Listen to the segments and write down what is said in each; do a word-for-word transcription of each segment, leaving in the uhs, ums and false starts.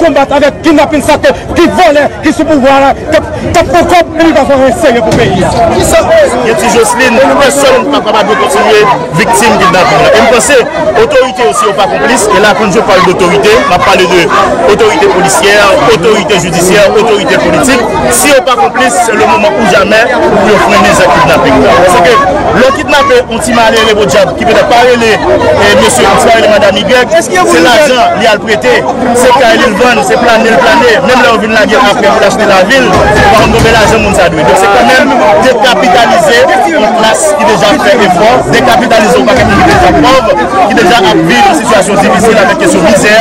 konbat avèk kidnapin sa k, ki vòlè, ki sou pouvwa la, k ap, k ap pran kòb, epi pa fè anyen serye pou peyi a. Gen ti Jocelyn, pèsonn pa kapab kontinye viktim kidnapin nan. E m panse otorite yo, si yo pa konplis, e la, quand je parle d'autorité, m ap pale de otorite polisyè, otorite jidisyè, otorite politik, si yo pa konplis, se le moman ou jamè pou yo frennen zak kidnapin nan. Paske lè w kidnape yon ti malere podyab ki petèt pa rele, eh, mesye X, pa rele madanm Y, se lajan li al prete, se kay li l vann, se plane l plane. Menm lè yo vin lage l apre pou l achte lavil, ou pa konn konbyen lajan moun sa dwe. Donk se kanmenm dekapitalize yon klas ki deja fè efò, dekapitalize yon pakèt moun ki deja pòv, ki deja ap viv yon sitiyasyon difisil avèk kesyon mizè,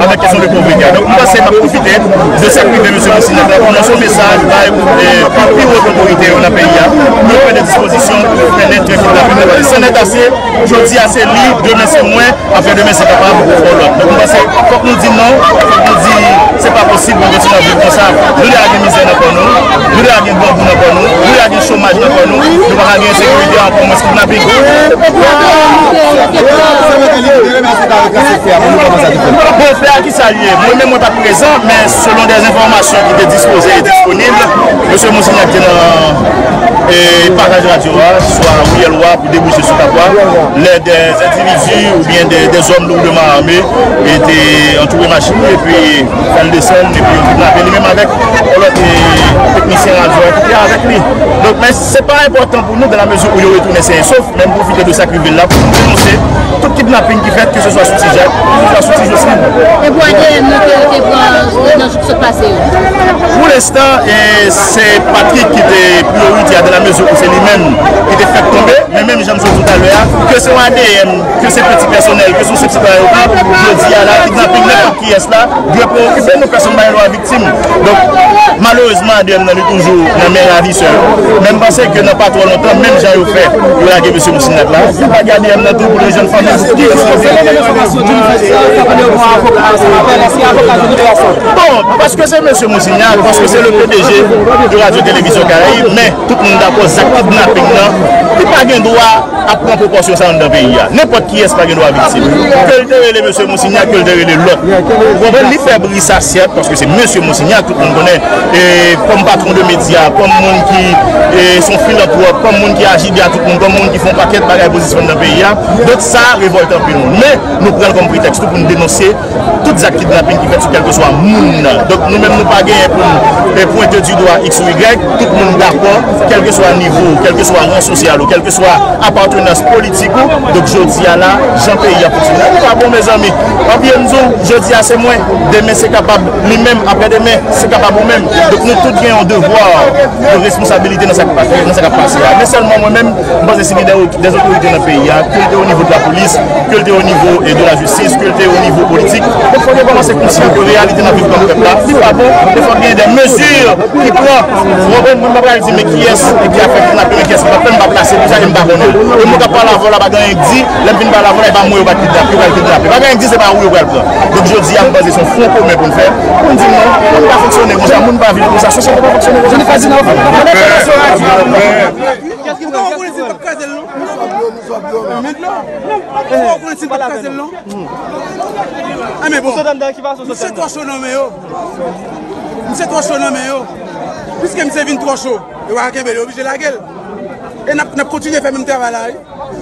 avèk kesyon de povrete. Donk m panse m ap pwofite de sa k rive mesye Monsignac la pou lanse yon mesaj bay, eh, pi wo otorite yo nan peyi a, pou yo pran de dispozisyon pou frennen trankil la. Paske sa nèt ase, jodi a se li, demen se mwen, apre demen se kapab yon lòt. Donk m panse fòk nou di non, fòk nou di se pa posib pou nou kontinye ap viv konsa. Nou deja gen mizè nan kò nou, nou deja gen grangou nan kò nou, nou deja gen chomaj nan kò nou, nou pa ka gen ensekirite ankò, mwens kidnaping. Bon, fè a ki sa l ye? Mwen menm mwen pa t prezan, men selon de enfòmasyon ki te dispoze e disponib, mesye Monsignac te nan, eh, paraj radyo a, swa Riyèl Wa, pou debouche sou Kapwa, lè de endividi oubyen de, de zòm lourdman ame te antoure machin li epi fè l desann epi yo kidnape li menm avèk yon lòt, eh, teknisyen radyo a ki te avèk li. Donk, men se pa enpòtan pou nou dans la mesure où yo retounen sen e sof, men m pwofite de sa k rive l la pou m denonse tout kidnaping ki fèt, ke se swa sou Ti Jak, ke se swa sou Ti Joslin. E pou A D M nan ke yo te pran nan jou k sot pase yo? Pou lenstan, eh, se Patrick ki te priyorite a, dans la mesure où se li menm ki te fèk tonbe. Men menm jan m sot di w talè a, ke se yon A D M, ke se peti pèsonèl, ke se yon sepsi pa yo, jodi a la, kidnaping nenpòt kiyès la, dwe preokipe nou, pèsonn pa gen dwa viktim. Donk, malerezman, A D M nan li toujou nan men ravisè yo. Men m panse ke nan pa twò lontan, menm jan yo fè, yo lage mesye Monsignac la, yo lage A D M nan tou pou yo jwenn fanmi. Bon, paske se mesye Monsignac, paske se le P D G de Radio Télévision Caraïbe, men tout moun dakò zak kidnaping nan, li pa gen dwa ap pran pwopòsyon sa anndan peyi a. Nenpòt kiyès pa gen dwa viktim. Ke l te rele mesye Monsignac, ke l te rele lòt. Ou konprann? Li fè bri sa, sèt, paske se mesye Monsignac, tout moun konnen, e, kòm patwon de medya, kòm moun ki, e, se yon filantwòp, kòm moun ki aji byen a tout moun, kòm moun ki fè yon pakèt bagay pozitif anndan peyi a. Donk sa revòlte anpil moun. Men, nou pran l kòm pretèks tou pou n denonse tout zak kidnaping ki fèt sou kèlkeswa moun nan. Donk, nou menm, nou pa genyen pou n, e, pwente di dwa X ou Y. Tout moun dakò, kèlkeswa nivo w, kèlkeswa ran sosyal ou, kèlkeswa apatnans politik ou. Donk, jodi a la, jan peyi a fonksyone, li pa bon, mezanmi. Anpil m di w, jodi a se mwen, demen se kapab li menm, aprè demen, se kapab ou menm. Donk, nou tout gen yon devwa, yon responsabilite nan sa k pa, nan sa k ap pase a. Men sèlman mwen menm, m panse si gen de, de otorite nan peyi a, ke l te o nivo de lapolis, ke l te o nivo, e, de lajistis, ke l te o nivo politik. Donk, fòk yo kòmanse konsyan ke reyalite n ap viv kòm pèp la, li pa bon. E fòk gen de mezi ki pran. Ou konprann? Mwen pa pral di men kiyès ki ap fè kidnape, men kiyès ki p ap fè, m pa plase pou sa, e m pa konnen. E moun k ap pale avè w la pa gen anyen k di, lè m fin pale avè w la, e pa mwen yo pral kidnape, yo pral kidnape. Pa gen anyen k di, se pa ou yo pral pran. Donk, jodi a, m panse se yon fwon komen pou n fè, pou n di non, moun pa fonksyone konsa, moun pa viv konsa, sosyete pa fonksyone konsa. Ou konnen si l t ap kraze l, non? Men dlo. Ou konnen si l t ap kraze l, non? A, men bon. Misye twò cho nan men yo. Misye twò cho nan men yo. Piske misye vin twò cho, yo pa ka kenbe l, yo oblije lage l. E n ap, n ap kontinye fè menm travay la, wi.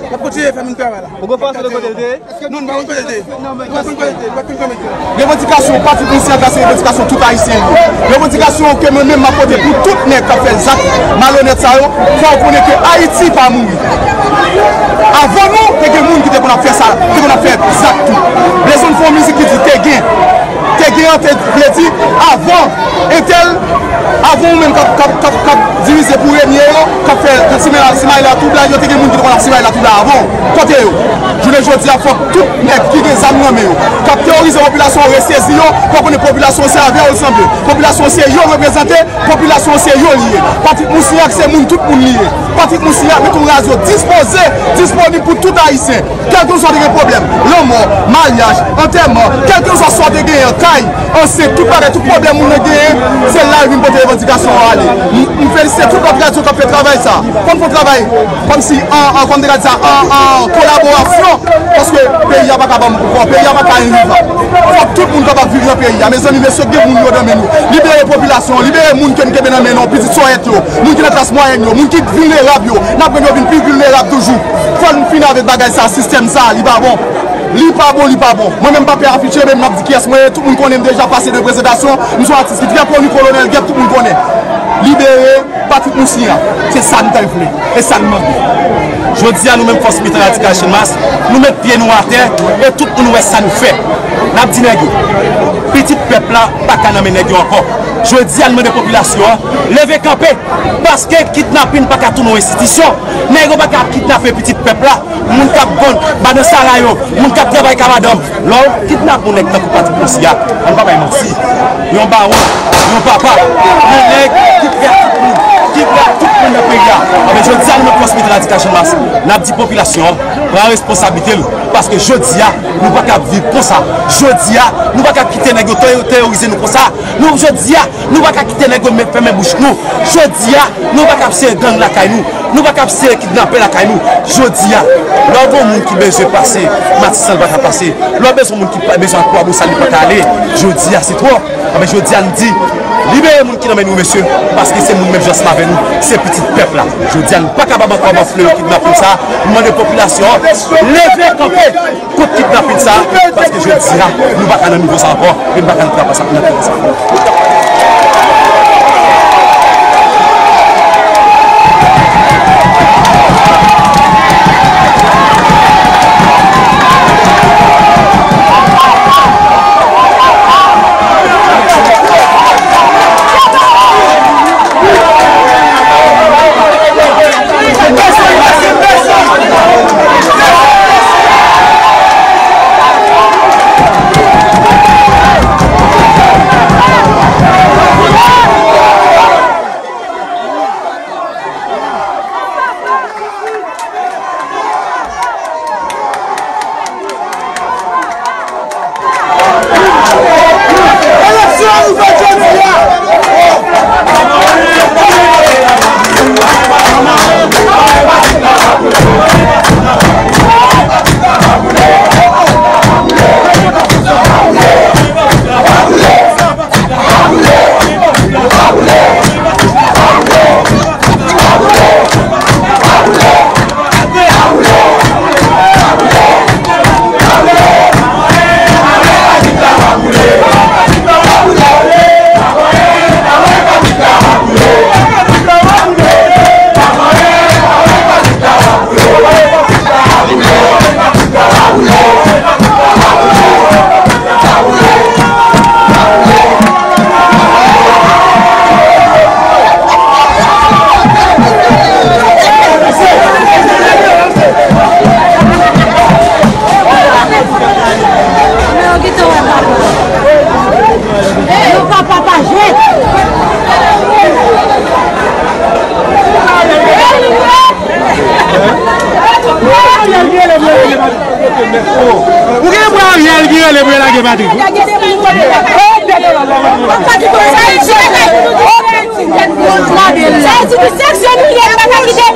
N ap kontinye fè menm travay la. Ou gen enfòmasyon de kote l te ye? Non, nou pa konn kote l te ye. Nou pa konn kote l te ye. Nou pa konn kote l te ye. Revandikasyon Patrick Monsignac la se revandikasyon tout Ayisyen li ye. Revandikasyon ke mwen menm m ap pote pou tout nèg k ap fè zak malonèt sa yo, fò yo konnen ke Ayiti pa mouri. Avan nou, te gen moun ki te konn ap fè sa, te konn ap fè zak tou. Blezon fè yon mizik ki di te gen. Te gen an te vle di avan entèl, avan ou menm k ap, k ap, k ap, k ap divize pou renye yo, k ap fè, k ap simaye, simaye latwoublay, yo te gen moun ki te konn ap simaye latwoublay avan w. Kote yo? Jounen jodi a, fòk tout nèg ki gen zam nan men yo, k ap teworize popilasyon an, resezi yo, fò konnen popilasyon an se avè yo l sanble. Popilasyon an se yo l reprezante, popilasyon an se yo li ye. Patrick Monsignac se moun tout moun li ye. Patrick Monsignac mete yon radyo dispoze, disponib pou tout Ayisyen. Kèlkeswa w te gen pwoblèm, lanmò, maryaj, antèman, kèlkeswa sa w te genyen, kay, ansent, tout bagay, tout pwoblèm moun nan genyen, se la yo vin pote revandikasyon yo ale. M, m Felisite tout lòt radyo k ap fè travay sa. Fò n fè yon travay kòmsi an, an, kòm te ka di sa, an, an kolaborasyon, paske peyi a pa ka banm pouvwa, peyi a pa ka envivan. Fòk tout moun kapab viv nan peyi a. Mezanmi, mesye, gen moun yo nan men nou. Libere popilasyon an, libere moun ke n kenbe nan men nou, pitit sòyèt yo, moun ki nan klas mwayèn yo, moun ki vilnerab yo. N ap rann yo vin pi vilnerab toujou. Fò n fini avèk bagay sa, sistèm sa, li pa bon. Li pa bon, li pa bon. Mwen menm pa pè afiche, men m ap di kiyès mwen ye, tout moun konnen m deja pase de prezantasyon. M se yon atis ki trè koni, Kolonèl Gèp, tout moun konnen. Libere Patrick Moussia, se sa n ta vle, e sa n mande. Jodi a, nou menm Fòs Militan Radikal Channmas, nou met pye nou atè, e tout moun wè sa nou fè. N ap di nèg yo, pitit pèp la pa ka nan men nèg yo ankò. Jodi a, n mande popilasyon an, leve kanpe, paske kidnapin pa ka tounen yon enstitisyon. Nèg yo pa ka ap kidnape pitit pèp la. Moun k ap vann banan sara yo, moun k ap travay ka madanm. Lè w kidnape yon nèg tankou Patrick Moussia, ann pa bay manti. Yon bawon, yon papa, yon nèg ki prè a tout moun, ki prè a tout moun nan peyi a. Anben, jodi a, nou menm Fòs Militan Radikal Channmas, n ap di popilasyon an, pran responsablite l, paske jodi a, nou pa ka ap viv konsa. Jodi a, nou pa ka ap kite nèg yo tè-, tèyorize nou konsa. Nou, jodi a, nou pa ka kite nèg yo met fèmen bouch nou. Jodi a, nou pa ka ap sere gang lakay nou. Nou pa ka ap sere kidnapè lakay nou. Jodi a, lè w gen yon moun ki bezwen pase, Matisan li pa ka pase. Lè w bezwen yon moun ki pa, bezwen al Kwabosal, li pa ka ale. Jodi a, se twòp. Anben, jodi a, n di, libere moun ki nan men nou, mesye, paske se moun menm jan ansanm avè nou, se pitit pèp la. Jodi a, nou pa ka ap ankò ban fleuri kidnapin sa. Nou mande popilasyon an, leve kanpe kont kidnapin sa, paske jodi a, nou pa ka nan nivo sa ankò, e nou pa ka nan travay sa, nan travay sa ankò. Ou gen bwa Ariel ki rele pou yo lage Patrick. Sa e di ki seksyon nou ye, pa ka kite.